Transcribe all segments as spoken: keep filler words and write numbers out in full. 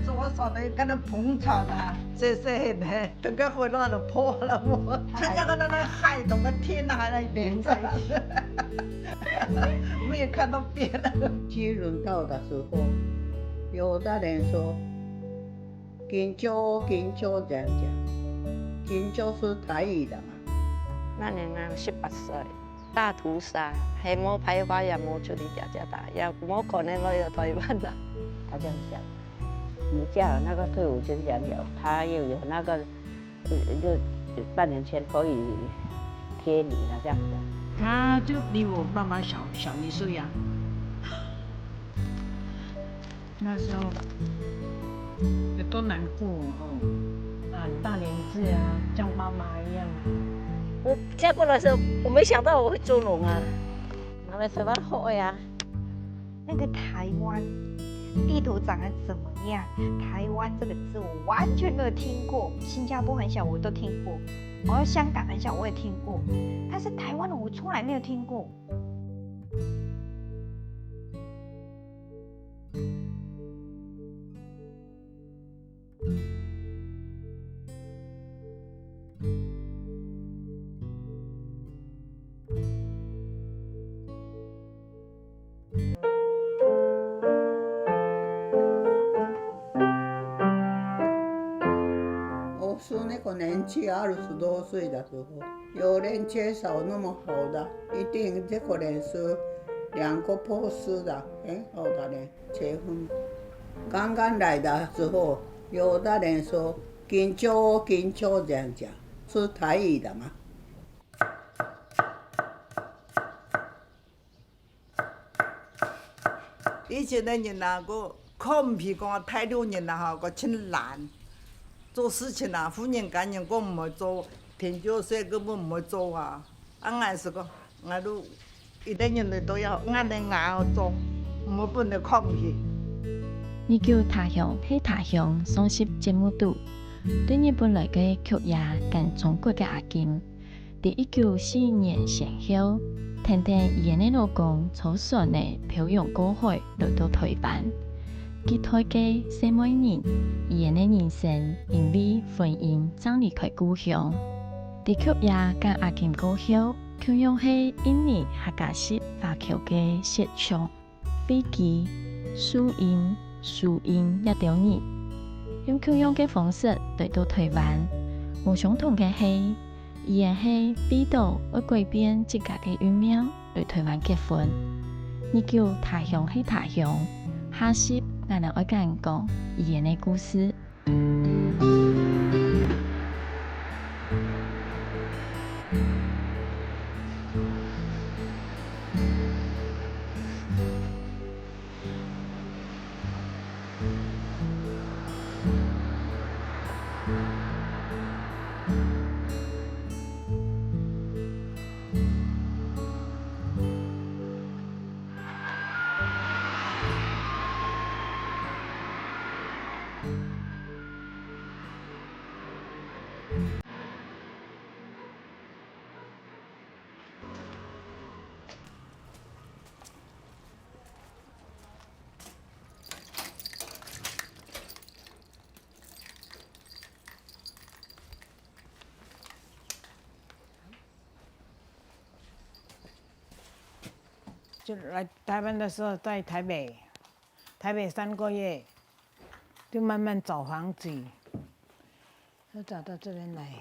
左手的跟那捧场啊，这是很，等个回来了破了，我参加个那个海东的天哪，还在连在一起，没有看到别人。去轮到的时候，有的人说，緊張，緊張，这样讲，緊张是台语的嘛。那年啊，十八岁，大屠杀，还没排华，也没处理掉，掉，也没可能来到台湾的。他这样想，你嫁了那个退伍军人了，他又有那个，呃，就半年前可以贴你了，这样子。他就比我爸爸小，小一岁啊。那时候有多难过哦，啊，大年纪啊，像妈妈一样啊。我嫁过来的时候，我没想到我会做农啊。拿来台湾好呀。那个台湾地图长得怎么样？台湾这个字我完全没有听过。新加坡很小，我都听过。然后香港很小，我也听过。但是台湾的我从来没有听过。我是那个年纪二十多岁的时候，有人介绍那么好的，一定这个人是两个博士的，很好的人，结婚。刚刚来的时候，有的人说“緊張，緊張”这样讲，是台语的吗？ 以前个人啊，个看毋起講大陸人啊，吼，个盡懶，做事情啊，婦人家人講毋會做，田腳事根本毋會做啊。啊，𠊎係講，𠊎都一代人來都要，𠊎來𠊎要做，毋好分人看毋起。二九他鄉係他鄉，上集節目肚，對日本來个曲爺跟中國个阿金， 在一九四一年先後，跈等佢个老公坐船仔漂洋過海來到台灣。佢帶个細妹人，佢个人生因為婚姻正離開故鄉。在曲爺佮阿金過後，共樣係印尼客家式華僑个設唱。 飛機、樹蔭、樹蔭這兜人，用共樣个方式來到台灣。無相同个係，佢等係為著愛改變自家个運命來台灣結婚。二九他鄉係他鄉，下集𠊎等愛講佢等个故事。 就來台灣的時候，在台北，台北三個月，就慢慢找房子，就找到這邊來。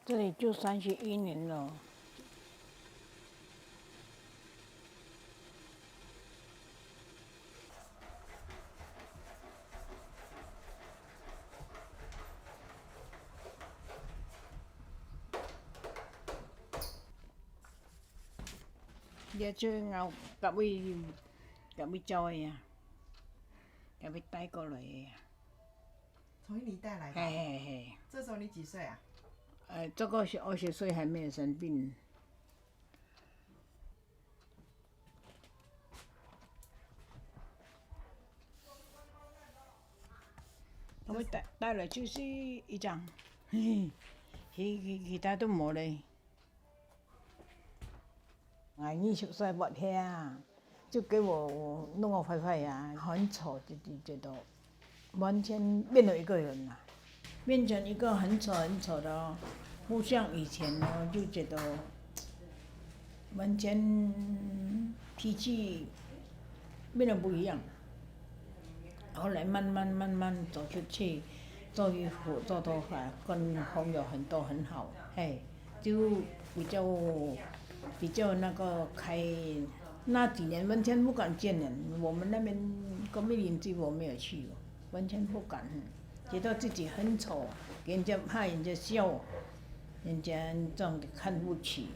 這裡就三十一年了。這就𠊎隔壁，隔壁招的呀，隔壁帶過來的呀。 從印尼帶來的。嘿，嘿，嘿。這時候你幾歲啊？呃，這個是二十歲，還沒有生病。我們帶，帶了就是一張，嘿，其，其，其他都沒了。 𠊎二十歲沒去啊，就给我弄个坏坏呀，很丑，就就觉得完全变了一个人了，变成一个很丑很丑的哦，不像以前哦，就觉得完全脾气变得不一样。后来慢慢慢慢走出去，做衣服、做头发，跟朋友很多很好，嘿，就比较比较那个开。那几年完全不敢见人，我们那边隔壁邻居我没有去过，完全不敢，觉得自己很丑，给人家怕人家笑，人家这样子看不起，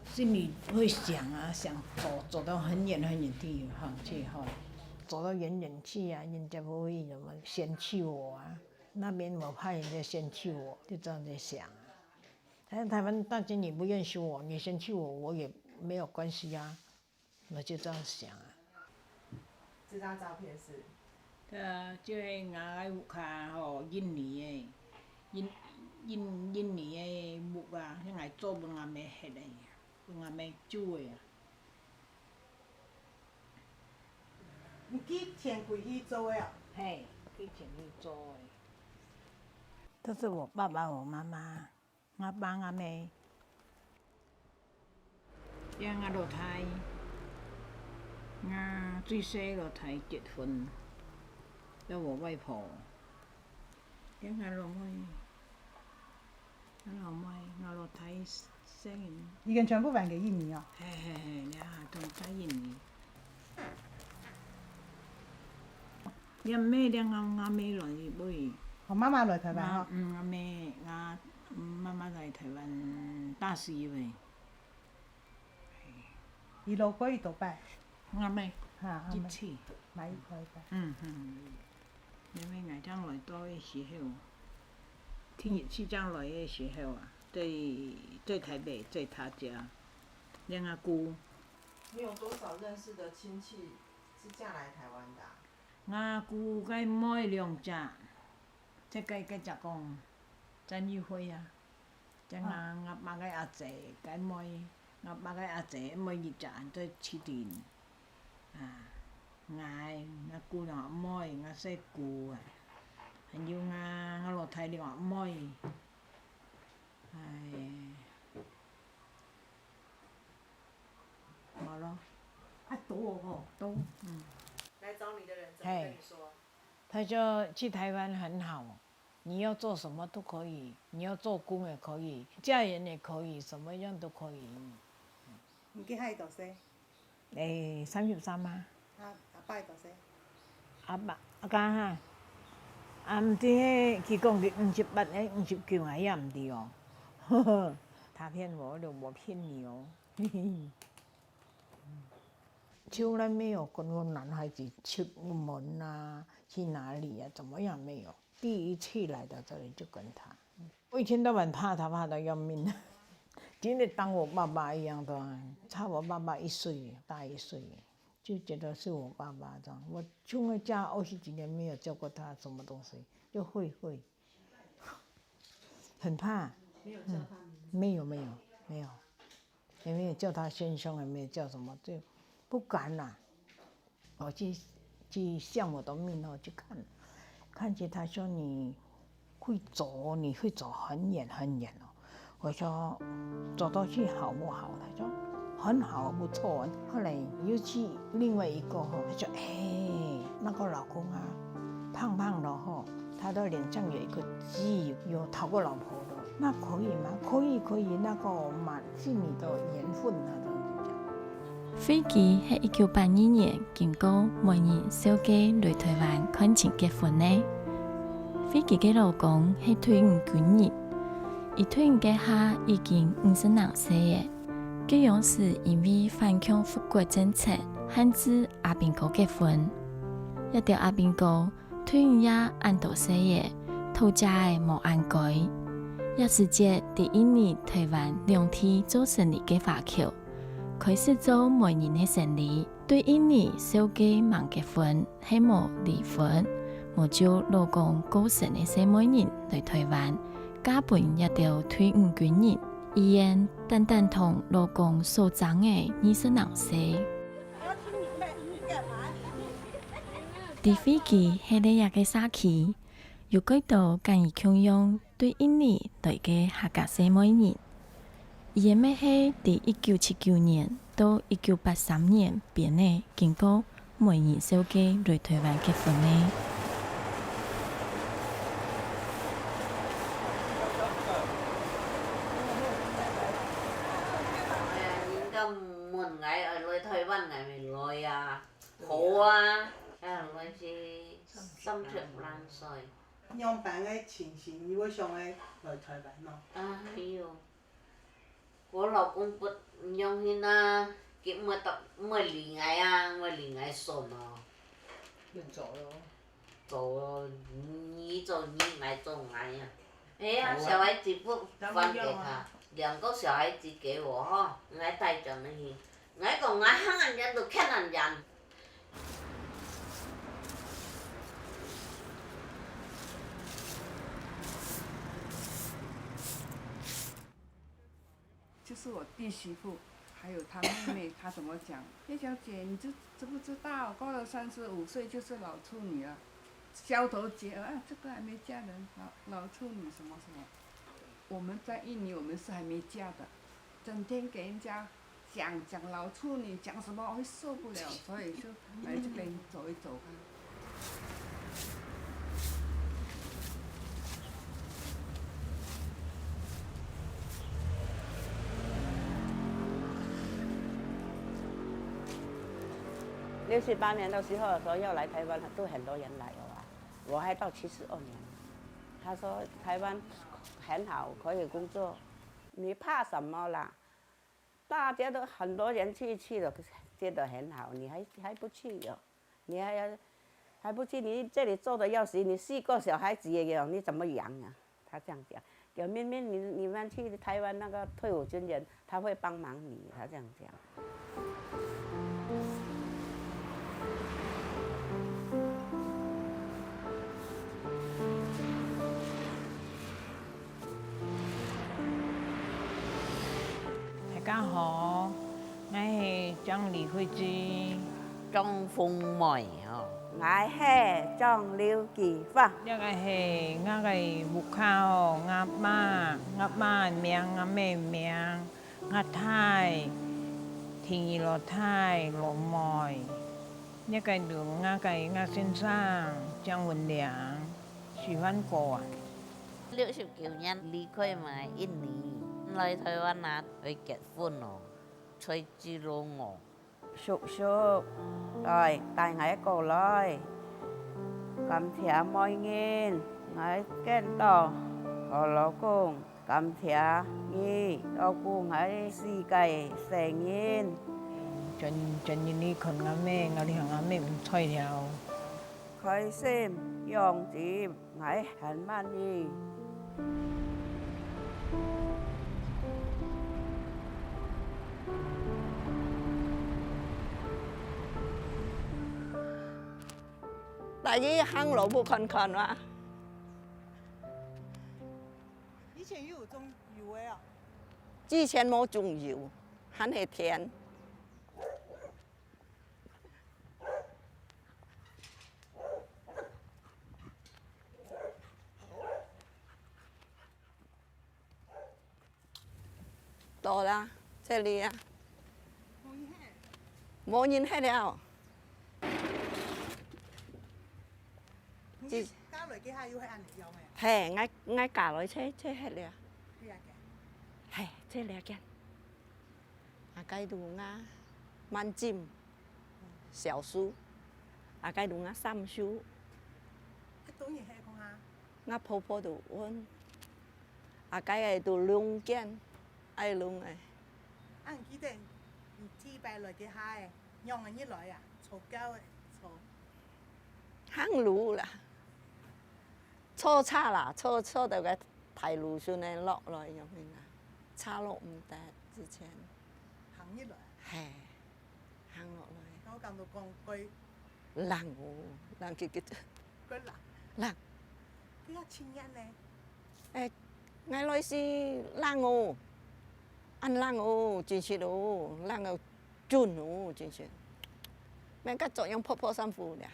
心里会想啊想，走走到很远很远地方去哈，走到远远去啊，人家不会怎么嫌弃我啊，那边我怕人家嫌弃我，就这样子想啊。但是台湾大家你不厌弃我，你嫌弃我，我也没有关系啊，我就这样想啊。这张照片是？对啊，这个我个屋下吼，印尼个，印印印尼个木啊，迄个做分阿姆食个，分阿姆煮个啊。你寄钱回去做个啊？嘿，寄钱去做个。这是我爸爸、我妈妈、我爸、我妹。 也我老弟，我最細老弟結婚，也我外婆，也我老妹，我老妹，我老弟細人。已经全部还给印尼哦。嘿嘿嘿，也同在印尼。也毋係，也我我妹來位。我妈妈来台湾哈。嗯，我妹，我妈妈来台湾大四位。 伊老过伊多拜？阿妹，哈，阿妹，一起。买一块一块。嗯嗯，因为俺将来到的时候，第一次将来的时候啊，对对台北，在他家，两阿姑。你有多少认识的亲戚是嫁来台湾的、啊？阿姑个妹两只，这个个只讲，真有会啊。 正啊，我爸个阿姊个妹，我爸个阿姊妹一隻人做七零。啊，𠊎，𠊎姑兩妹，𠊎細姑啊，還有𠊎，𠊎老弟兩妹。唉，無咯。啊，多哦吼。多，嗯。来找你的人怎么跟你说？他说去台湾很好， 你要做什么都可以，你要做工也可以，嫁人也可以，什么样都可以。你几岁大细？诶，三十三啊。啊，阿爸大细？阿爸，阿家哈，啊，毋知迄，佢讲佢五十八，诶，五十九啊，也毋知哦。呵呵，他骗我，我就我骗你哦。从来没有跟我男孩子出门啊，去哪里啊，怎么样没有。 第一次来到这里就跟他，我一天到晚怕他，怕到要命，真的当我爸爸一样的，差我爸爸一岁，大一岁，就觉得是我爸爸这样。我从来家二十几年没有叫过他什么东西，就会会，很怕。没有叫他名字。没有没有没有，也没有叫他先生，也没有叫什么，就不敢啦。 我去去相我的命哦，去看，看见他说你会走，你会走很远很远哦。我说走到去好不好？他说很好，不错。后来又去另外一个哈，他说哎，那个老公啊，胖胖的哈，他的脸上有一个痣，有讨过老婆的，那可以吗？可以可以，那个蛮是你的缘分啊，这样子讲。 惠基係一九八二年經過媒人紹介來臺灣看情結婚个。惠基个老公係退伍軍人，佢退伍該下已經五十零歲了。該央時因為反共復國政策，限制阿兵哥結婚。這兜阿兵哥 退伍也恁多歲了，討姐仔無恁該。這時節在印尼、臺灣兩地做生理个華僑，開始做媒人个生理。對印尼紹介吂結婚，係無離婚，無就老公過身个細妹人來臺灣，嫁分這兜退伍軍人。佢等單單同老公所爭个二十零歲。要聽你妹，在斐濟歇个這个社區，有幾多跟佢共樣對印尼來个客家細妹人。佢个姆係在一九七九年到一九八三年邊仔經過媒人紹介來臺灣結婚个。哎呀，人家問𠊎愛來臺灣，𠊎咪來啊。 好啊，啊，𠊎係三十零歲。仰般个情形，你會想愛來臺灣呢？哎喲，我老公不讓心啊，佢毋得，毋理𠊎啊，毋理𠊎孫哦。就走咯。走咯，你做你，𠊎做𠊎啊。哎呀，好啊。小孩子不還給他，兩個小孩子給我吼，𠊎帶轉去。 𠊎講𠊎行恁遠都欠恁遠。就是我弟媳婦，還有她妹妹，她怎麼講？葉小姐，你知，知不知道，過了三十五歲就是老處女了，交頭接耳啊，這個還沒嫁人，老，老處女什麼什麼。我們在印尼，我們是還沒嫁的，整天給人家 講，講老處女，講什麼，我會受不了，所以就來這邊走一走看。六十八年的時候說要來臺灣，都很多人來了啊。我還到七十二年，他說臺灣很好，可以工作，你怕什麼啦？ 大家都很多人去，去了，覺得很好，你還，還不去哦？你還要，還不去？你這裡做得要死，你四個小孩子也有，你怎麼養啊？他這樣講。講，明明你，你們去臺灣那個退伍軍人，他會幫忙你，他這樣講。 大家好，𠊎係張李慧芝。張鳳妹吼。𠊎係張劉繼發。這个係𠊎个屋下哦，𠊎爸，𠊎爸名，𠊎姆名，𠊎大，第二老大，老妹。這个就𠊎个，𠊎先生，張文良。 喜歡歌啊。六十九年離開嘛印尼，來臺灣啊，愛結婚哦，才知咯哦。叔叔，來，帶𠊎過來。感謝媒人，𠊎見到好老公。 感謝你照顧𠊎四個細人。今，今日你看𠊎姆，𠊎你看𠊎姆毋在了。開心，養子，𠊎很滿意。大家行路步看看哇。 以前有種油个哦。以前無種油，還係田。到啦，這裡啊。無人歇。無人歇了。 你嫁來該下又係恁樣个？係，𠊎，𠊎嫁來這，這歇了。這間？係，這兩間。啊該就𠊎滿浸，小叔，啊該就𠊎三叔。啊，當然係講啊。𠊎婆婆就穩，啊該个就兩間，愛兩个。啊，你記得你第一擺來該下个，仰般入來啊？坐轎个，坐。 行路啦，坐車啦，坐，坐到該大路上个落來，仰般啊？車落毋得之前。行入來？係，行落來。𠊎感覺講，蓋冷哦，冷極極。蓋冷？冷。這个青年呢？ 欸，𠊎來時冷哦，恁冷哦，真實哦，冷到顫哦，真實。免甲著樣薄薄衫褲了。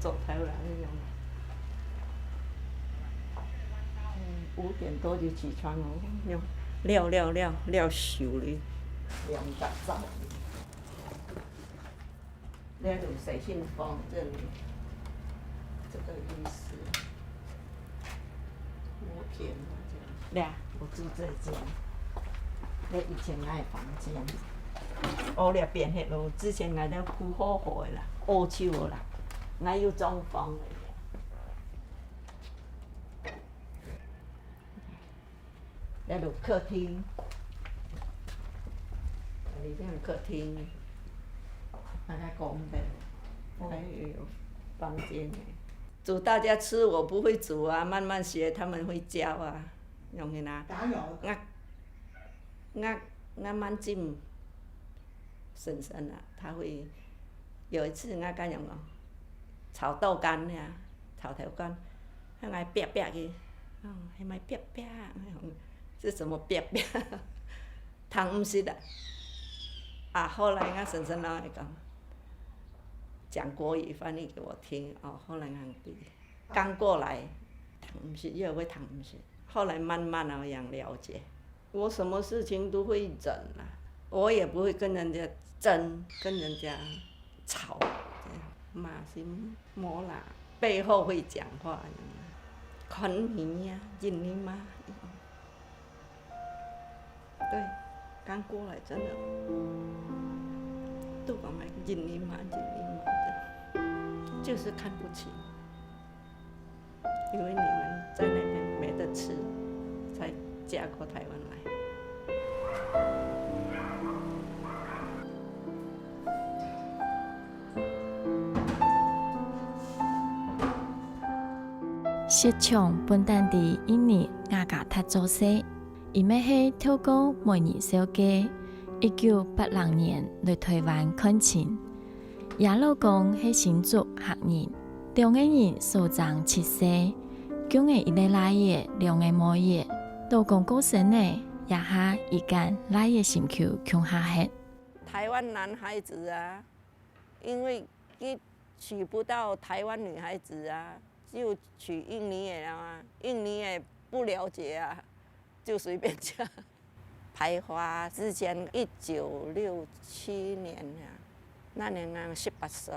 做頭人个樣。嗯，五點多就起床哦，用，了了了了，手里，兩隻手。 那種水性风这里，这个意思。五点啊，这样。对啊，我住这间。那以前俺个房间，哦，那边黑咯，之前俺都铺好好的啦，烏漆啦，俺又装潢了。 那有客厅，里面有客厅，大概公的，还有房间的。煮大家吃，我不会煮啊，慢慢学，他们会教啊，用个啦。打扰。俺，俺，俺蛮进婶婶啊，她会，有一次俺跟讲哦，炒豆干呀，炒豆干， 喊𠊎煏煏去，哦，喊𠊎煏煏，是什么煏煏？聽毋識啊。啊，後來𠊎嬸嬸摎𠊎講，講國語翻譯給我聽，哦，後來𠊎知，剛過來，聽毋識，越會聽毋識。後來慢慢地這樣了解。 我什么事情都会忍啊，我也不会跟人家争，跟人家吵，这样嘛是无啦，背后会讲话，看你呀，忍你嘛。对，刚过来真的，都讲来忍你嘛，忍你嘛的，就是看不起。 因为你们在那边没得吃，才嫁过台湾来。 雪松本旦在印尼雅加達做事，佢乜係透過媒人紹介，一九八六年來台灣看親。 厥老公係新竹客人，兩個人所爭七歲，降仔一個倈仔，兩個妹仔。老公過身了，這下佢跟倈仔心臼共下忒。台灣男孩子啊，因為佢娶不到台灣女孩子啊，就娶印尼的啊，印尼的不了解啊，就隨便嫁。 排華之前，一九六七年啊，那年啊，十八歲，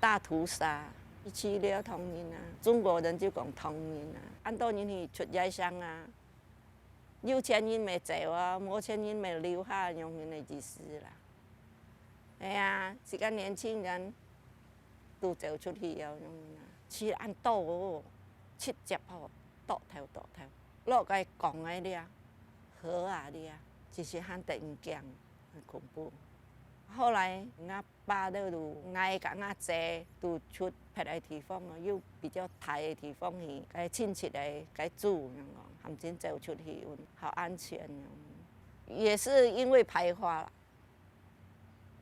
大屠殺，一七六同人啊，中國人就講同人啊，恁多人去出外省啊，有錢人乜走啊，無錢人乜留下，恁樣个意思啦。係啊，自家年輕人都走出去啊，恁樣啊，去恁多哦，直接哦，剁頭剁頭，落該江个了。 河啊，你啊，其實還得人驚，很恐怖。後來，𠊎爸就，𠊎佮𠊎姐都出別个地方哦，又比較大个地方去，該親戚个，該住，恁樣哦，喊佢走出去，好安全哦。也是因為排華啦。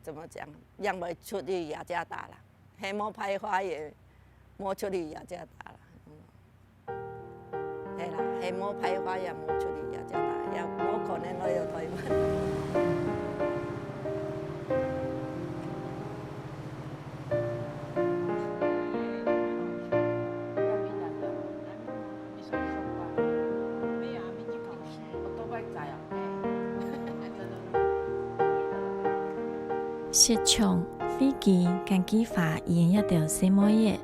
怎麼講，也無出去雅加達啦，係無排華也無出去雅加達啦。嗯。係啦，係無排華也無出去雅加達，也無可能來到台灣。 雪松、慧基、簡繼華佢兜細妹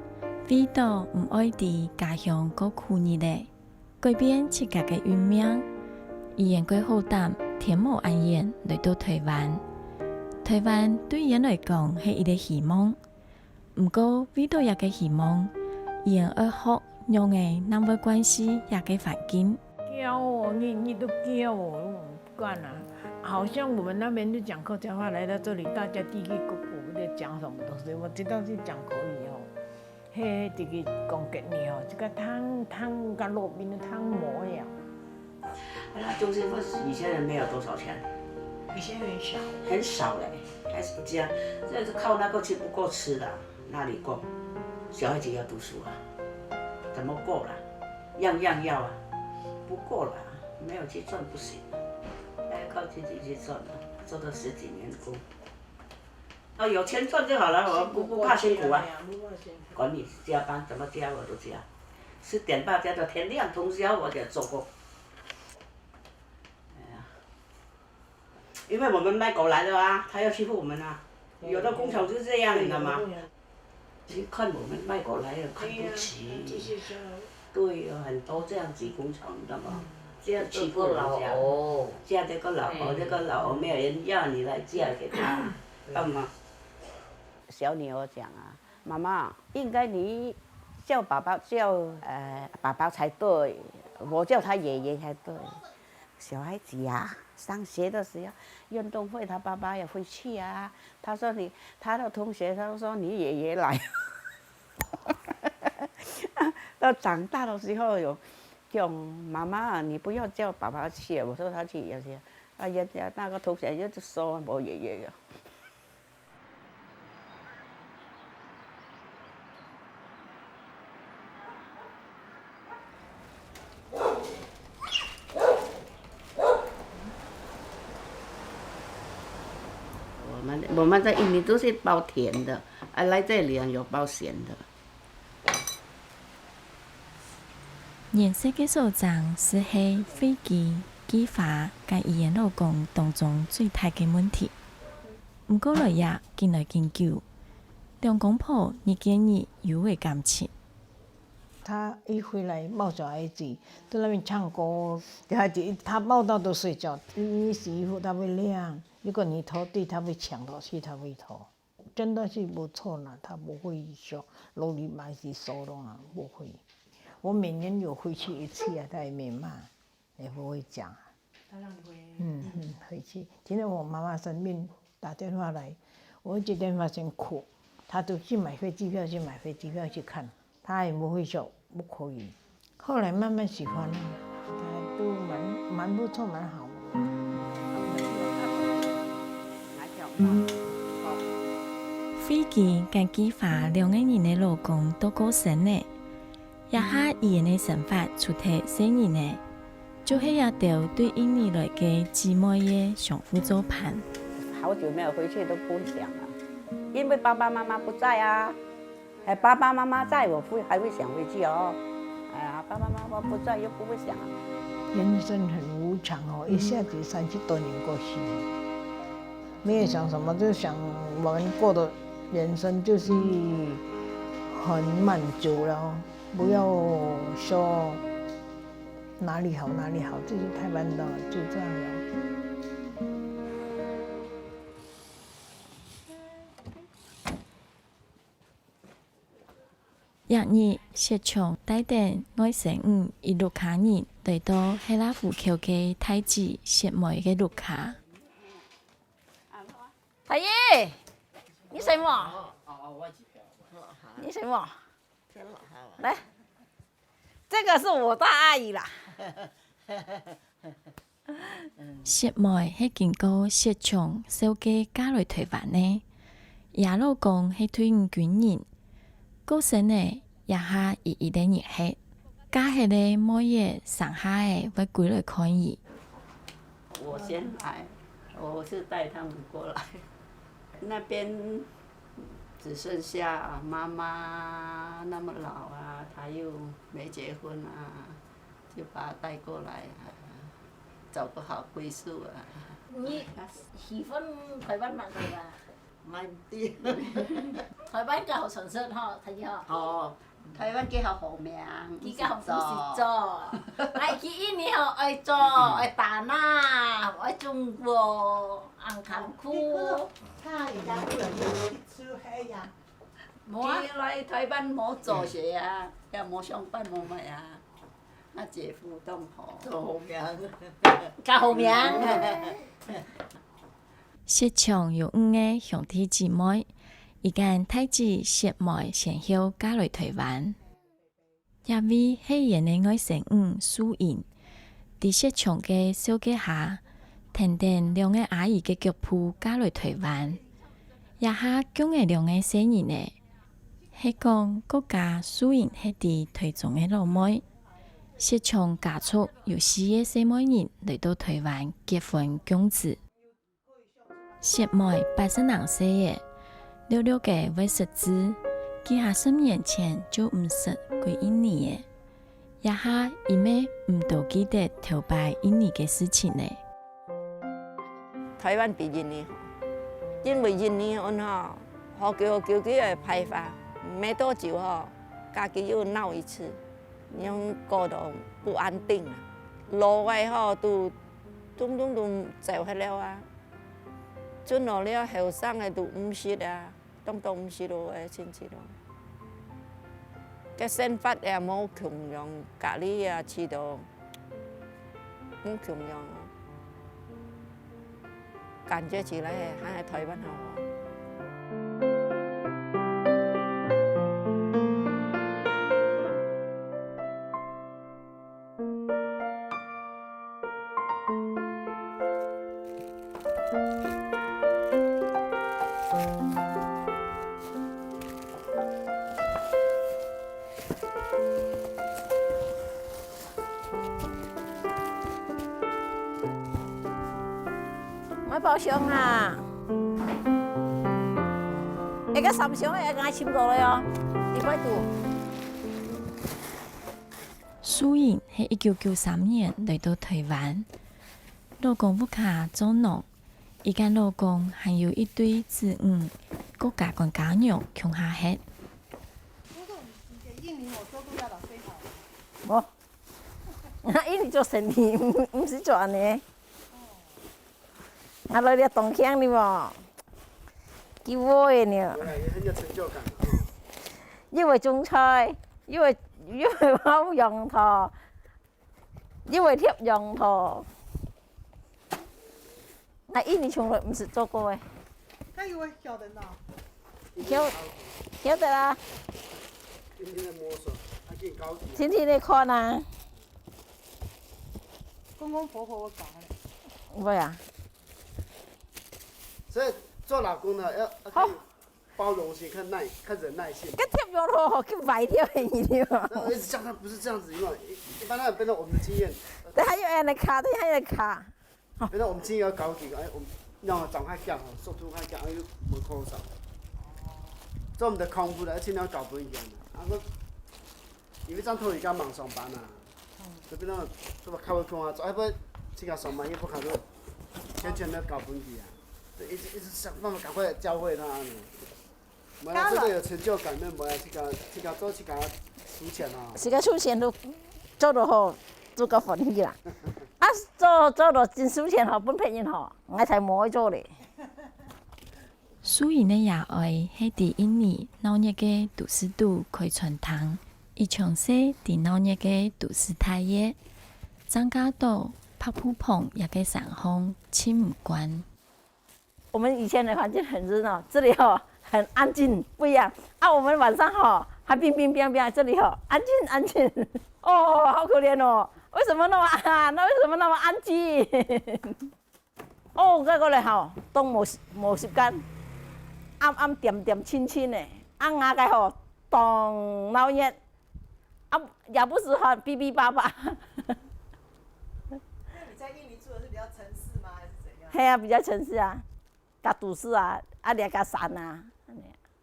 仔，為著毋愛在家鄉過苦日仔，改變自家个運命，佢兜過好膽，天無恁遠來到台灣。台灣對佢兜來講係一個希望， 毋過，為著這個希望，佢兜愛學仰仔正會慣勢這個環境。噭哦，日日都噭哦，不管啊。好像我們那邊就講客家話，來到這裡，大家嘀嘀咕咕在講什麼東西，我知道是講國語哦。嘿，這個講國語哦，這個聽，聽甲落面都聽無了。 那中興不是以前人沒有多少錢，以前很少。很少嘞，還是這樣，這是靠那個去不夠吃的，哪裡夠？小孩子要讀書啊，怎麼夠啦？樣樣要啊，不夠啦，沒有去賺不行，還要靠自己去賺啊，做了十幾年工。哦，有钱赚就好了，我不，不怕辛苦啊。管你加班怎么加，我都加。十点半加到天亮通宵，我也做过。哎呀，因为我们卖狗来的啊，他要欺负我们啊。有的工厂就是这样，你知道吗？其实看我们卖狗来的，看不起。对啊，很多这样子工厂，你知道吗？这样欺负人家，这个老哦，这个老哦，没有人要你来嫁给他，干嘛？小女儿讲啊，妈妈，应该你叫爸爸，叫，呃，爸爸才对，我叫他爷爷才对。小孩子啊，上学的时候，运动会他爸爸也会去啊。他说你，他的同学，他说你爷爷来。到长大的时候有讲，妈妈，你不要叫爸爸去，我说他去也是，啊，人家那个同学就说我爷爷了。我们，我们在印尼都是包甜的，啊，来这里啊，有包咸的。顏色个所長斯係慧基、基華佮佢个老公當中最大个問題。毋過來也緊來緊久，兩公婆日見日有个感情。他一回來抱小孩子，在那邊唱歌，小孩子一，他抱到都睡觉，你洗衣服他会晾，如果你拖地他会抢过去，他会拖。真的是不错啦，他不会说啰里吧嗦的啊，不会。我每年有回去一次啊，他也没骂，也不会讲啊。他让你回？嗯嗯，回去。今天我妈妈生病打电话来，我一接电话先哭，他就去买飞机票，去买飞机票去看，他也不会说不可以。后来慢慢喜欢了，他都蛮蛮不错，蛮好的。慧基佮基華兩个人个老公都過身了，這下佢等个生活除忒細人仔，就係這兜對印尼來个姊妹仔相互做伴。好久没有回去都不想了，因为爸爸妈妈不在啊。 哎，爸爸妈妈在，我会，还会想回去哦。哎呀，爸爸妈妈不在又不会想。人生很无常哦，一下子三十多年过去了，没有想什么，就想我们过的人生就是很满足了，不要说哪里好哪里好，就是台湾的就这样了。 這日，雪松帶等外甥女一屋下人來到黑拉湖口个大姊雪妹个屋下。大姨，你食無？你食無？來，這個是我大阿姨啦。 雪妹係經過雪松紹介嫁來臺灣个，厥老公係退伍軍人，過身了，這下佢一個人歇，嫁忒个妹仔成下仔會歸來看佢。我先來，我是帶他們過來。那邊只剩下媽媽那麼老啊，她又沒結婚啊， 就把他帶過來啊，找個好歸宿啊。你喜歡臺灣麼个啊？蠻啲。臺灣較好生活吼，大姨吼。哦，臺灣幾好好命，佢較好，毋使做。毋使做。哎，去印尼吼，愛做，愛打獵，愛種果，恁艱苦。他人家不能去出海呀。無啊。佢來臺灣無做事啊，也無上班無麼啊。 啊，姐夫當好。做好命。較好命。雪松有五個兄弟姊妹，佢佮大姊雪妹先後嫁來臺灣。這位係佢个外甥女素英，在雪松个紹介下，跈等兩個阿姨个腳步嫁來臺灣。這下降仔兩個細人仔， 係講，過加素英係在臺中个老妹。雪松家族有四個細妹人來到臺灣結婚降子。雪妹八十零歲了，略略个會識字，幾下十年前就毋識歸印尼了。這下已經毋多記得頭擺印尼个事情了。台灣比印尼好，因為印尼人吼，好久久个排華，沒多久吼，家己又鬧一次，你講搞到不安定啊。老个吼都，都，都，都走忒了啊，賰落了後生个都毋識啊。 當當毋識咯，會親切咯。該生活也無共樣，隔離也試著無共樣啊。感覺起來還係台灣好啊。 買包廂啊！一個三箱个，𠊎尋過了喲，一百度。素英係一九九三年來到台灣，老公屋下做農，佢佮老公還有一對子女，各家官家娘共下歇。無，𠊎印尼做生理，毋，毋係做恁呢。𠊎來這當慶哩無？幾會呢？有啦，有很有成就感。又會種菜，又會，又會挖羊頭， 因為貼羊頭，𠊎印尼從來毋識做過誒。該有會曉得喏。曉，曉得啦。天天在摸索，還給你高級。天天在看啊。公公婆婆會搞的。會啊。所以做老公的要，要可以 包容性、看耐、看忍耐性。該貼羊頭，去歪掉个你對吧？那我一直叫他不是這樣子，因為一，一般人變成我們的經驗，等下又愛來卡，等下又來卡。變成我們經驗要高級，哎，我們讓我長開講哦，速度開講，哎，又沒扣少。做我們的功夫的，而且你要搞不一樣的。然後說，因為這樣頭你剛忙上班啊，就變成，就把開會空啊，做，哎，不，這個上班也不可能，全全都搞不一樣。 就一直，一直想辦法趕快教會他呢。沒有，這個有成就感，那沒有，自家，自家做，自家輸錢啊。自家輸錢都做得好，自家歡喜啦。啊，做，做到真輸錢吼，分別人吼，𠊎才無愛做咧。素英个爺哀係在印尼鬧熱个都市肚開餐廳，佢從細在鬧熱个都市大个，正嫁到白布棚這个山項，盡毋慣。 我們以前的環境很熱鬧，這裡吼很安靜，不一樣。啊，我們晚上吼還乒乒乓乓，這裡吼安靜安靜。哦，好可憐哦，為什麼那麼啊？那為什麼那麼安靜？哦，該個咧吼，當無時，無時間，暗暗恬恬靜靜的，啊，𠊎个吼當鬧熱。 啊，也不是很嗶嗶叭叭。那你在印尼住的是比較城市嗎，還是怎樣？係啊，比較城市啊，較都市啊，啊，這个山啊，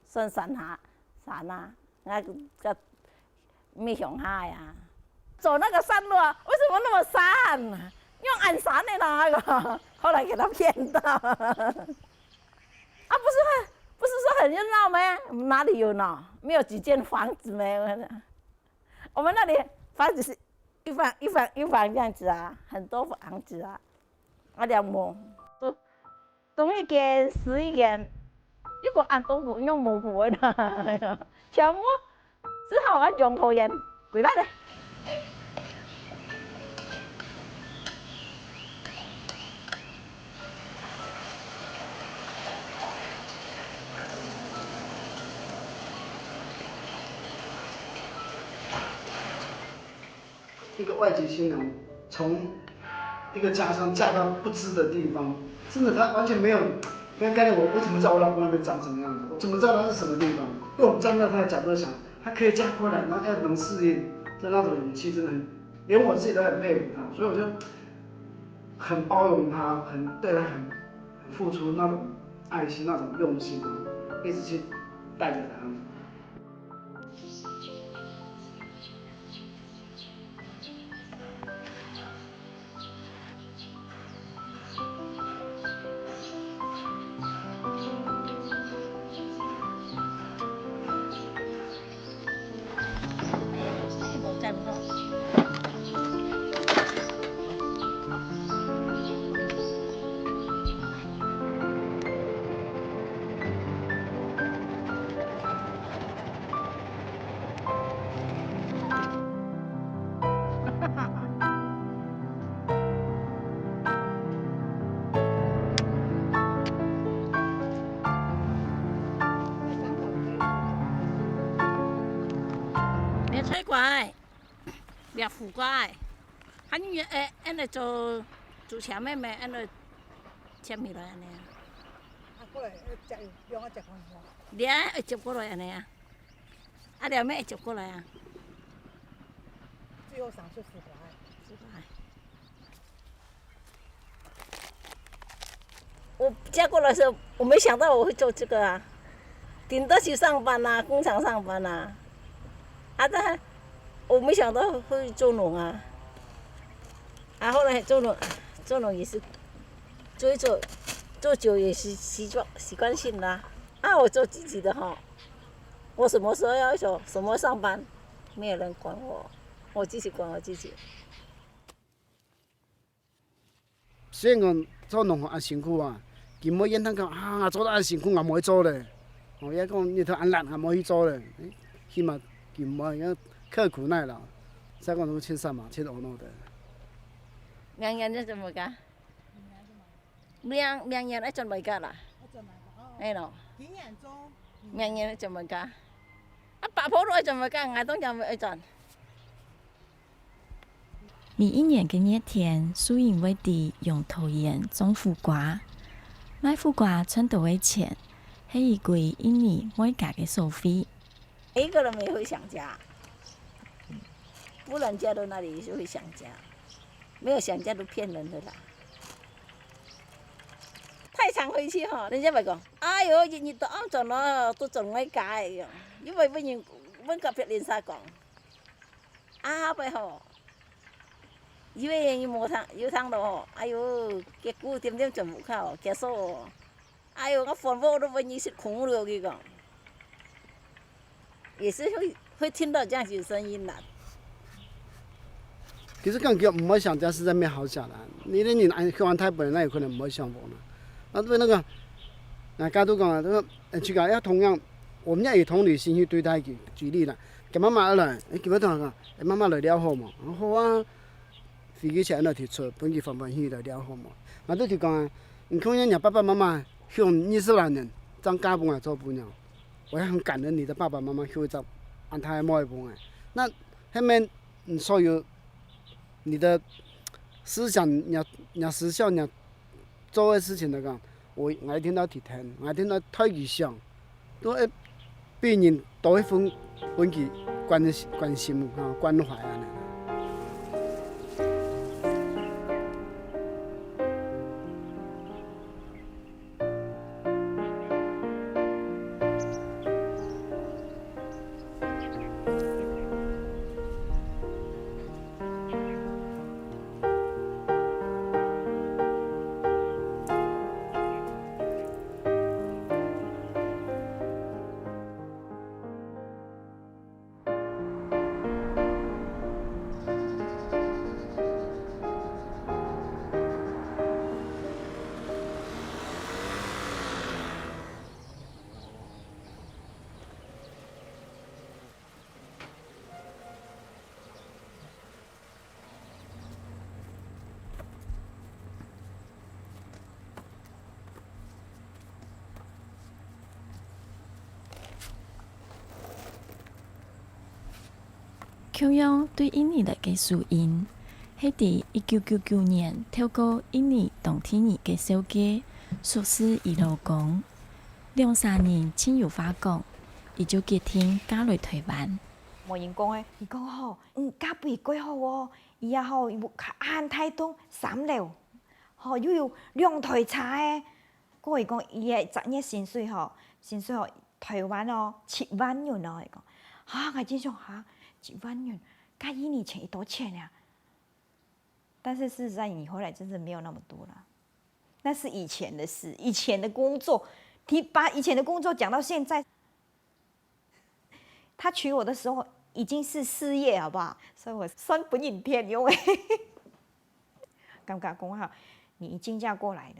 算山下，山啊，啊，較，較鄉下呀。走那個山路啊，為什麼那麼山啊？用恁山的呢？那個，後來給他騙到。啊，不是很，不是說很熱鬧嗎？哪裡有鬧？沒有幾間房子嗎？ 我們那裡房子是一房一房一房這樣子啊，很多房子啊，啊，兩模，都，東一間西一間，一個安東府，用模糊的啦，全部只好啊，用拖延，跪拜的。 一個外籍新娘從一個家鄉嫁到不知的地方，真的她完全沒有，沒有概念。我，我怎麼知道我老公那邊長什麼樣子？我怎麼知道他是什麼地方？因為我們站在他的角度想，他可以嫁過來，然後要能適應的那種勇氣，真的很，連我自己都很佩服他。所以我就很包容他，很，對他很，很付出那種愛心，那種用心。一直去带着他们。你要吹过来，你要扶过来，还有，诶，恁个做，做前面咩，恁个前面来恁个啊。啊，过来，呃，食，用我食看看。你啊，要接过来恁个啊。 啊，两面一接过来啊。最后想说十块。十块。我嫁过来的时候，我没想到我会做这个啊，顶多去上班啊，工厂上班啊。啊，但我没想到会做农啊。啊，后来做农，做农也是做一做，做久也是习惯，习惯性啦。啊，我做自己的哈， 我什么时候要求什么上班，没有人管我，我自己管我自己。虽然讲做农行恁辛苦啊，佢毋會怨嘆講啊，𠊎做到恁辛苦，𠊎毋愛做咧。哦，也講日頭恁熱，𠊎毋愛去做咧。誒，起碼佢毋會，因為刻苦耐勞，再講都盡爽嘛，盡安樂的。明年你怎麼搞？ 明，明年愛轉來个啦。愛轉來个，哦。哎咯。今年做。明年愛轉來个。啊，八婆都愛轉來个，𠊎當然愛轉。每一年个熱天，秀英會在楊桃園種苦瓜。賣苦瓜賺到个錢，係佢歸印尼妹家个所費。 每一個人也會想家，不然嫁到哪裡也是會想家，沒有想家都騙人的啦。太常回去吼，人家會講：「哎喲，一日到暗轉咯，都轉外家个樣。」又會問人，問隔壁鄰舍講：「啊，會吼，有个人有無通，有通咯吼，哎喲，結果點點轉屋下哦，結束哦。」 哎喲，𠊎飯碗都分你食空了，佢講。也是會，會聽到這樣子的聲音啦。其實講佢毋會想家，實在無好想啦。你連人安，鄉下大本來哪有可能毋會想家呢？啊，對那個，𠊎家都講啊，他說，呃，這個要同樣，我們要以同理心去對待佢。舉例啦，佢媽媽來，誒，佢會同佢講，誒，媽媽來尞好無？好啊。 飛機錢來提出，分佢歡歡喜喜來尞好無？𠊎都就講啊，你看人家爸爸媽媽休二十來年，正嫁分𠊎做餔娘，我也很感恩你的爸爸媽媽休一隻恁大个妹分𠊎。那後面你所有你的思想，你要，你要思想，你要做个事情來講， 𠊎，𠊎一定愛提醒，𠊎一定愛替佢想，都愛比人多一分，分佢關，關心，哈，關懷恁樣。 共樣對印尼來个秀英，係在一九九九年透過印尼當地人个紹介，熟識佢老公。兩儕人盡有話講，佢就決定嫁來臺灣。無人講誒，佢講吼，嗯，嫁分佢較好哦，佢啊吼，有較恁大棟三樓，吼，又有兩台車誒，佢講，佢个一月薪水吼，薪水吼，台灣哦，七萬元哦，佢講，啊，𠊎心想，哈，七萬元，該一年前幾多錢啊？但是事實上，你回來真的沒有那麼多啦。那是以前的事，以前的工作，你把以前的工作講到現在，他娶我的時候已經是四月，好不好？所以我算分人騙用的。感覺講哈，你已經嫁過來了，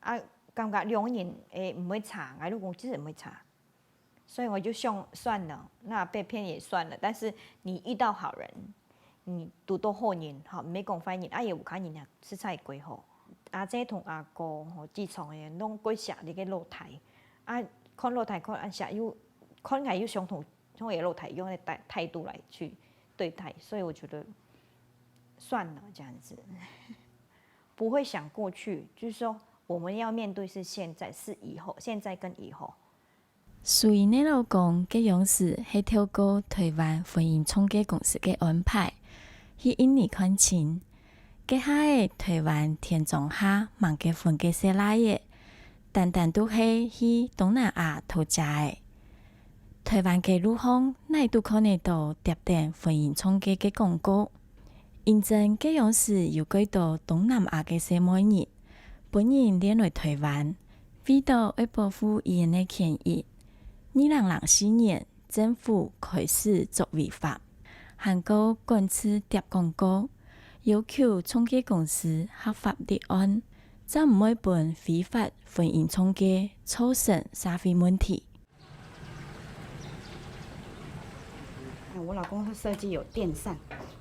啊，感覺兩個人，誒，毋會差，𠊎老公其實毋會差。所以我就想，算了，那被騙也算了。但是你遇到好人，你堵到好人，吼，毋係講壞人，啊，也有好人啊，實在幾好。阿姐同阿哥，吼，自從誒，攏過惜你个老弟，啊，看老弟看啊，惜又看𠊎又相同，像个老弟一樣的態態度來去對待，所以我覺得算了，這樣子。不會想過去，就是說我們要面對是現在，是以後，現在跟以後。 Suyin个老公該央時係透過台灣婚姻中介公司个安排，去印尼看親。該下仔台灣田莊下吂結婚个細倈仔，單單都係去東南亞討姐仔。台灣个路項哪都看得著貼等婚姻中介个廣告。因爭該央時有幾多東南亞个細妹人，分人𢯭來台灣， 為著愛保護佢等个權益，二零零四年政府開始作違法，還過管制貼廣告，要求中介公司合法立案，正毋會分非法婚姻中介造成社會問題。 我老公他設計有電扇，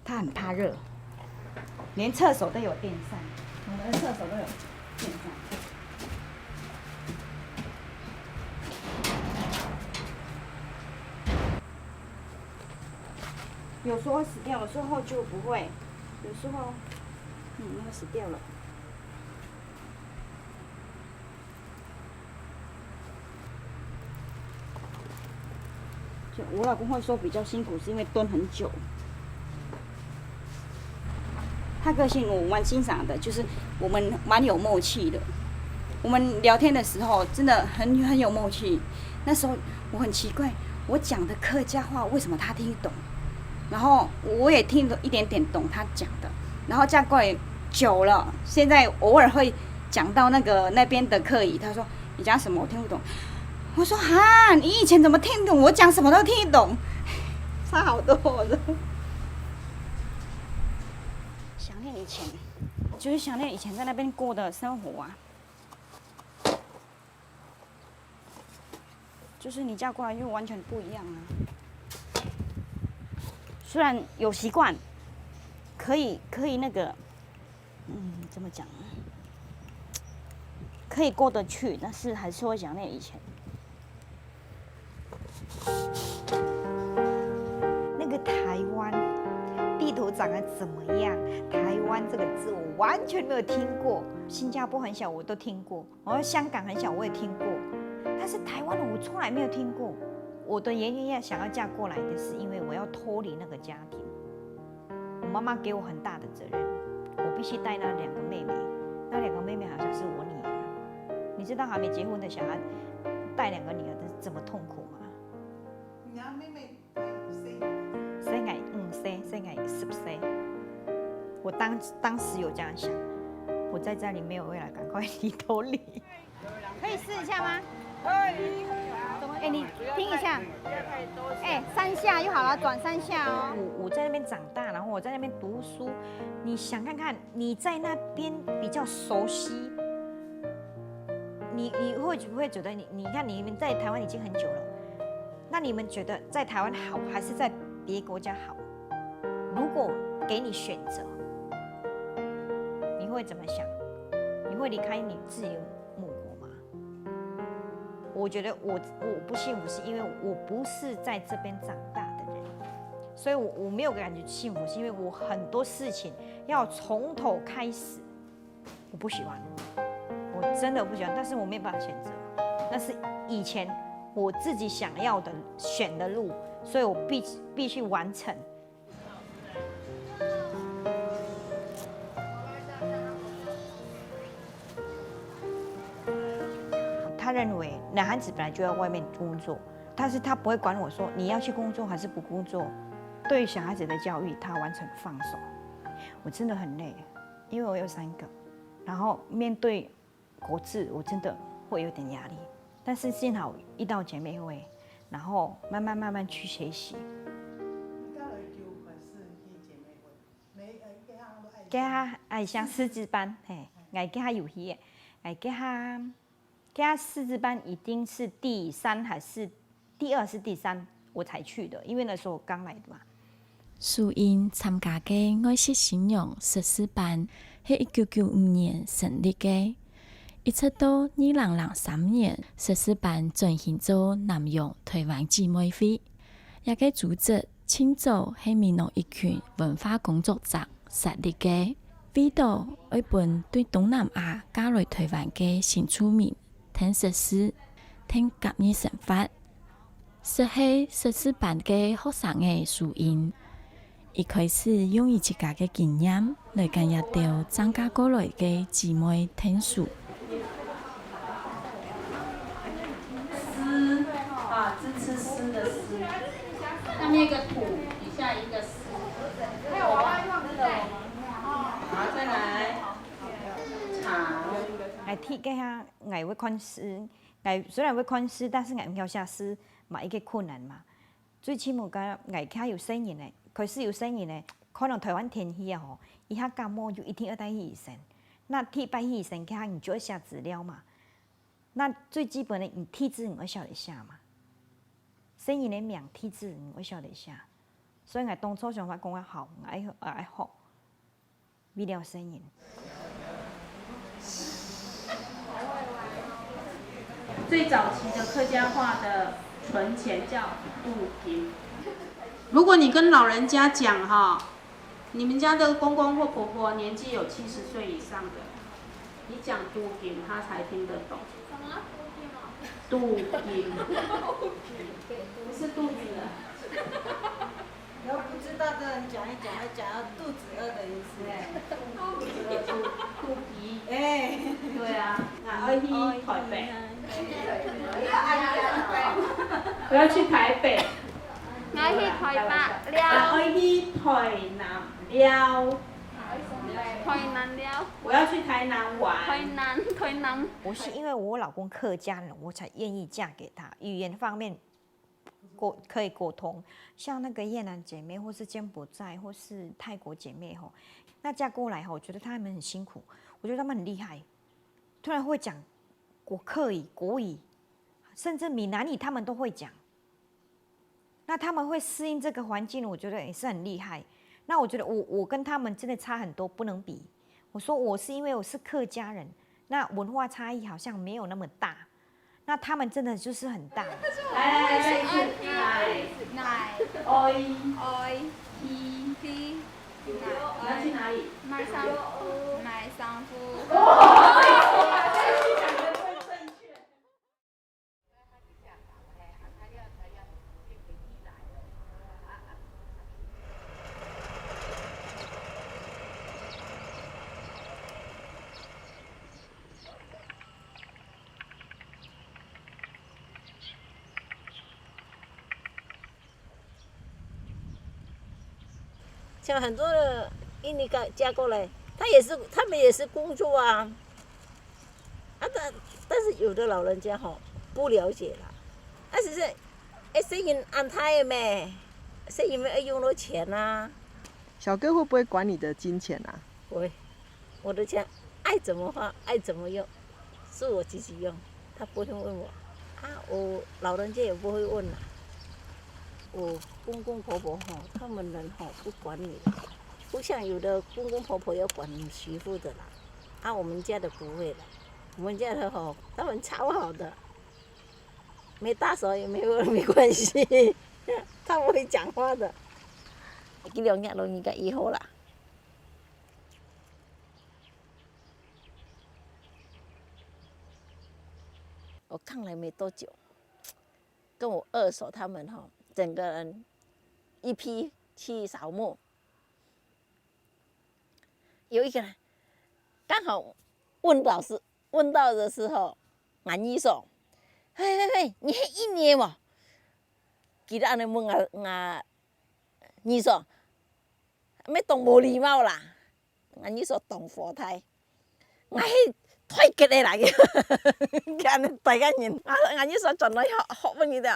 他很怕熱，連廁所都有電扇，我們的廁所都有電扇。有時候死掉，有時候就不會，有时候，嗯，那个死掉了。 我老公会说比较辛苦，是因为蹲很久。他个性我蛮欣赏的，就是我们蛮有默契的。我们聊天的时候真的很很有默契。那时候我很奇怪，我讲的客家话为什么他听得懂，然后我也听得一点点懂他讲的。然后这样过久了，现在偶尔会讲到那个那边的客语，他说你讲什么我听不懂。我说哈，你以前怎么听懂？我讲什么都听得懂，差好多。我说，想念以前，就是想念以前在那边过的生活啊。就是你嫁过来又完全不一样啊。虽然有习惯，可以可以那个，嗯，怎么讲？可以过得去，但是还是会想念以前。那个台湾地图长得怎么样？台湾这个字我完全没有听过。新加坡很小，我都听过。哦，香港很小，我也听过。但是台湾的我从来没有听过。我的原因要想要嫁过来的是，因为我要脱离那个家庭。我妈妈给我很大的责任，我必须带那两个妹妹。那两个妹妹好像是我女儿。你知道还没结婚的小孩带两个女儿是怎么痛苦吗？你啊，妹妹，生个五岁，生个十岁。我当当时有这样想，我在家里没有未来，赶快离脱离。可以试一下吗？哎，你听一下，哎，三下就好了，转三下哦。我我在那边长大，然后我在那边读书，你想看看，你在那边比较熟悉，你你会不会觉得你你看你们在台湾已经很久了，那你们觉得在台湾好还是在别国家好？如果给你选择，你会怎么想？你会离开你自己的母国吗？我觉得我我不幸福，是因为我不是在这边长大的人，所以我我没有感觉幸福，是因为我很多事情要从头开始，我不喜欢，我真的不喜欢，但是我没有办法选择，那是以前我自己想要的选的路，所以我必必须完成。认为男孩子本来就要外面工作，但是他不会管我说你要去工作还是不工作。对于小孩子的教育，他完全放手。我真的很累，因为我有三个，然后面对国字，我真的会有点压力。但是幸好遇到姐妹会，然后慢慢慢慢去学习。你到底有本事去姐妹会？每，呃，一个学校都爱上。佢下愛上師資班，嘿，𠊎佢下有去个，𠊎佢下，佢下師資班一定是第三還是第二是第三我才去的，因為那時候我剛來的嘛。蘇英參加个外籍新娘實習班係一九九五年成立个，一直到二零零三年，實習班轉型做南洋台灣姊妹會。這个組織盡早係美濃一群文化工作者設立个，為著愛分對東南亞嫁來台灣个新住民聽識字、聽客語生活。 識係實習班个學生仔蘇英，佢開始用佢自家个經驗來㧯這兜正嫁過來个姊妹𢯭手。詩啊，支持詩的詩。上面一個土，底下一個詩。好，再來。長。𠊎第一个下，𠊎會看詩， 𠊎雖然會看字，但是𠊎毋曉寫字嘛，一个困難嘛。最起碼个𠊎看有細人仔，開始有細人仔，看到台灣天氣啊吼，一下感冒就一定愛帶去醫生。那第一擺去醫生，看你就愛寫資料嘛。那最基本的，你地址你愛曉得寫嘛。細人仔名地址你愛曉得寫。所以𠊎當初想法講啊，好，𠊎愛，𠊎愛學。 為了細人。最早期的客家話的存錢叫渡金。如果你跟老人家講哈，你們家的公公或婆婆年紀有七十歲以上的，你講渡金，他才聽得懂。什麼？渡金。不是肚子啊。 然後不知道的人講一講，還講到肚子餓的意思。對，肚子餓，肚，肚皮。哎。對啊，那愛去台北。我要去台北。𠊎去台北尞。啊，愛去台南尞。台南尞。我要去台南玩。台南，台南。我是因為我老公客家人，我才願意嫁給他。語言方面 溝，可以溝通。像那個越南姐妹，或是柬埔寨，或是泰國姐妹吼，那嫁過來吼，我覺得她們很辛苦，我覺得她們很厲害，突然會講國客語、國語，甚至閩南語她們都會講。那她們會適應這個環境，我覺得也是很厲害。那我覺得我，我跟她們真的差很多，不能比。我說我是因為我是客家人，那文化差異好像沒有那麼大。 那她們真的就是很大。來，來，來，再一次，來。愛，愛，去，去，你要去哪裡？買衫褲，買衫褲。哦，這一句講得最正確。 像很多的印尼嫁，嫁过来，他也是，他们也是工作啊。啊，但，但是有的老人家吼，不了解啦。啊，只是，哎，細人恁大个咩，細人乜愛用到錢啊。小哥會不會管你的金錢啊？会，我的钱爱怎么花，爱怎么用，是我自己用，他不会问我。啊，我老人家也不会问啦。我公公婆婆吼，他们人吼不管你，不像有的公公婆婆要管媳妇的啦。啊，我们家的不会啦，我们家的吼，他们超好的，没大小也没有，没关系，他们会讲话的。这两日老人家以后啦。 我刚来没多久，跟我二嫂他们哈，整个人一批去扫墓。有一个人刚好问老师，问到的时候，俺二嫂，嘿嘿嘿，你係印尼个無？佢就恁樣問𠊎，𠊎二嫂，乜當無禮貌啦！𠊎二嫂當火大，𠊎係泰國个啦，佢恁樣大个人，𠊎𠊎二嫂轉來學學問佢兜，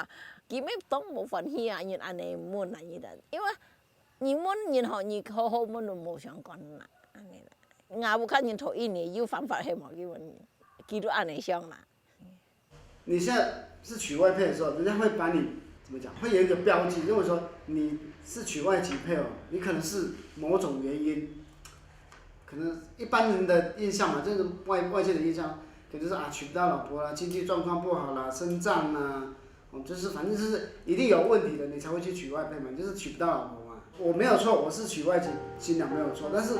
佢乜當無歡喜啊，人恁樣問啊，佢兜，因為你問人吼，你好好問都無相干啦，恁樣啦。𠊎屋下人在印尼有方法係無去問人，佢就恁樣想啦。 你现在是娶外配的时候，人家会把你怎么讲？会有一个标记，认为说你是娶外籍配偶，你可能是某种原因，可能一般人的印象嘛，就是外外界的印象，可能就是啊娶不到老婆啦，经济状况不好啦，身障啦，哦，就是反正就是一定有问题的，你才会去娶外配嘛，你就是娶不到老婆嘛。我没有错，我是娶外籍新娘没有错，但是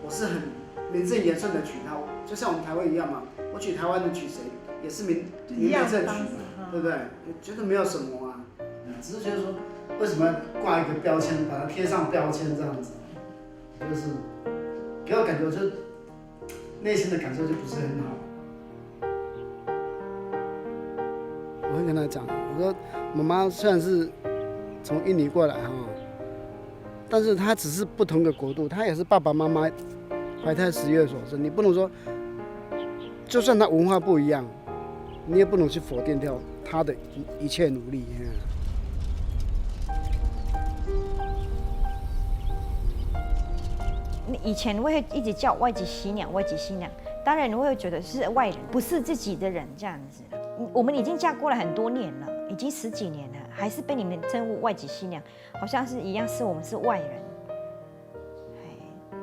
我是很名正言顺的娶她，就像我们台湾一样嘛，我娶台湾人娶谁也是名名媒正娶嘛，对不对？觉得没有什么啊，只是觉得说为什么要挂一个标签，把它贴上标签这样子，就是给我感觉就内心的感受就不是很好。我会跟他讲，我说妈妈虽然是从印尼过来哈，但是她只是不同的国度，她也是爸爸妈妈怀胎十月所生，你不能说，就算她文化不一样，你也不能去否定掉她的一切努力。以前我会一直叫外籍新娘，外籍新娘，当然我会觉得是外人，不是自己的人这样子。我们已经嫁过了很多年了，已经十几年了，还是被你们称呼外籍新娘，好像是一样是我们是外人。哎，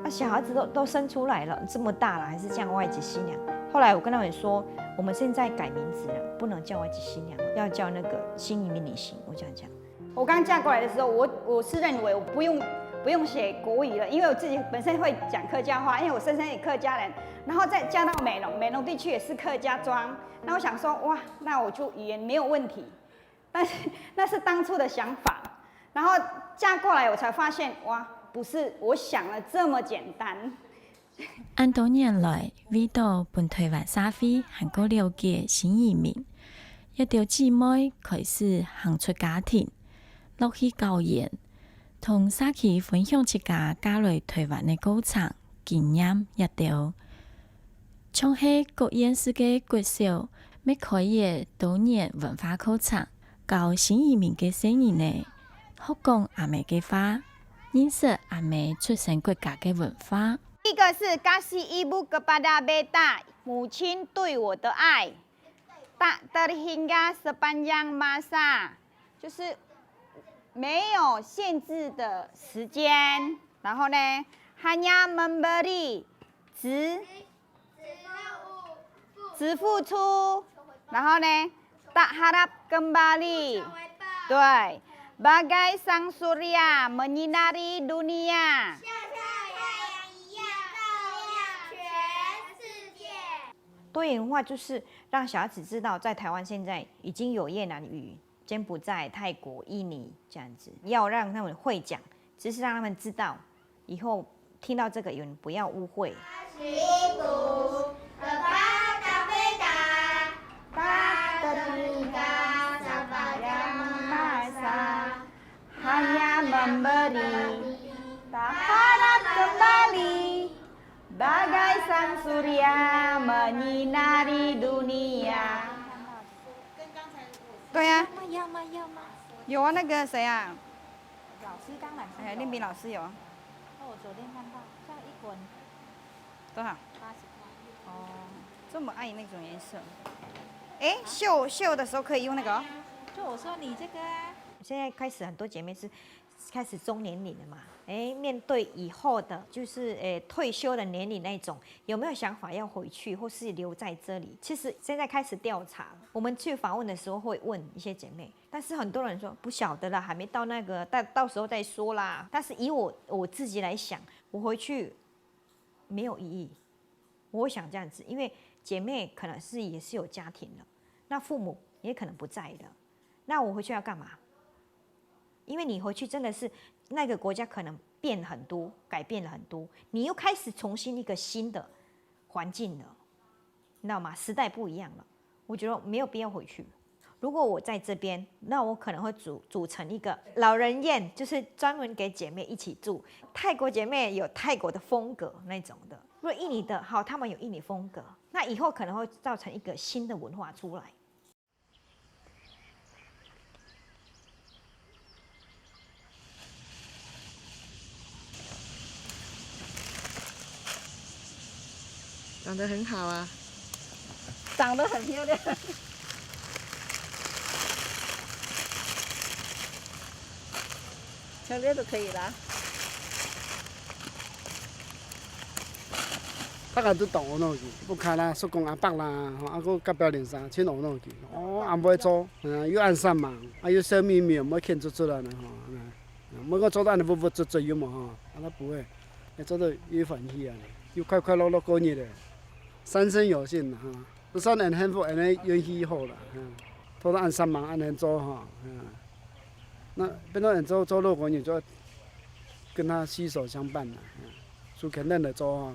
那小孩子都都生出来了，这么大了，还是叫外籍新娘。后来我跟他们说，我们现在改名字了，不能叫外籍新娘，要叫那个新移民女性。我这样讲。 我刚嫁过来的时候，我我是认为我不用不用写国语了，因为我自己本身会讲客家话，因为我先生也客家人，然后再嫁到美浓，美浓地区也是客家庄，那我想说，哇，那我就语言没有问题，但是那是当初的想法，然后嫁过来我才发现，哇，不是我想的这么简单。 恁多年來，為著分臺灣社會還過了解新移民，這兜姊妹開始行出家庭，落去校園，同社區分享自家嫁來臺灣个過程、經驗這兜。像係各縣市个國小，乜開个多元文化課程，教新移民个細人仔學講阿姆个話，認識阿姆出生國家个文化。 一个是 kasih ibu kepada beta，母亲对我的爱。Tak terhingga sepanjang masa，就是没有限制的时间。然后呢，hanya memberi，只只付出，然后呢，tak harap kembali，对，bagai sang surya menyinari dunia。 多元化就是让小孩子知道，在台湾现在已经有越南语、柬埔寨、泰国、印尼这样子，要让他们会讲，只是让他们知道，以后听到这个语言不要误会。 Kasih ibu kepada beta. Tak terhingga sepanjang masa. Hanya memberi, tak harap kembali. Bagai sang surya menyinari dunia。对呀、要吗？要吗？要吗？有啊，那个谁啊，老师当然是有。哎，令斌老师有。那我昨天看到，像一捆多少？八十块。哦，这么爱那种颜色。哎，绣绣的时候可以用那个、哦。就我说你这个啊，现在开始很多姐妹是开始中年龄了嘛，哎，面对以后的，就是诶退休的年龄那一种，有没有想法要回去，或是留在这里？其实现在开始调查，我们去访问的时候会问一些姐妹，但是很多人说不晓得啦，还没到那个，到到时候再说啦。但是以我我自己来想，我回去没有意义，我会想这样子，因为姐妹可能是也是有家庭了，那父母也可能不在了，那我回去要干嘛？因为你回去真的是那个国家可能变很多，改变了很多，你又开始重新一个新的环境了，你知道吗？时代不一样了，我觉得没有必要回去。如果我在这边，那我可能会组组成一个老人宴，就是专门给姐妹一起住。泰国姐妹有泰国的风格那种的，如果印尼的，好，他们有印尼风格，那以后可能会造成一个新的文化出来。长得很好啊。长得很漂亮。像这都可以啦。大家都當阿腦去，屋下啦、叔公阿伯啦，吼，啊，个隔壁鄰舍，盡阿腦去。哦，也毋會做，嗯，又恁煞猛，啊，又笑眯眯，毋會譴出出來呢，吼，嗯。 每个做到恁樣鬱鬱卒卒有無吼？啊，那不會，你做到又歡喜啊，又快快樂樂過日咧，三生有幸哈，都算恁幸福，恁樣運氣好啦，嗯，做到恁煞猛，恁樣做哈，嗯，那變到恁做做老公人就要跟他攜手相伴啦，嗯，手牽等來做哈。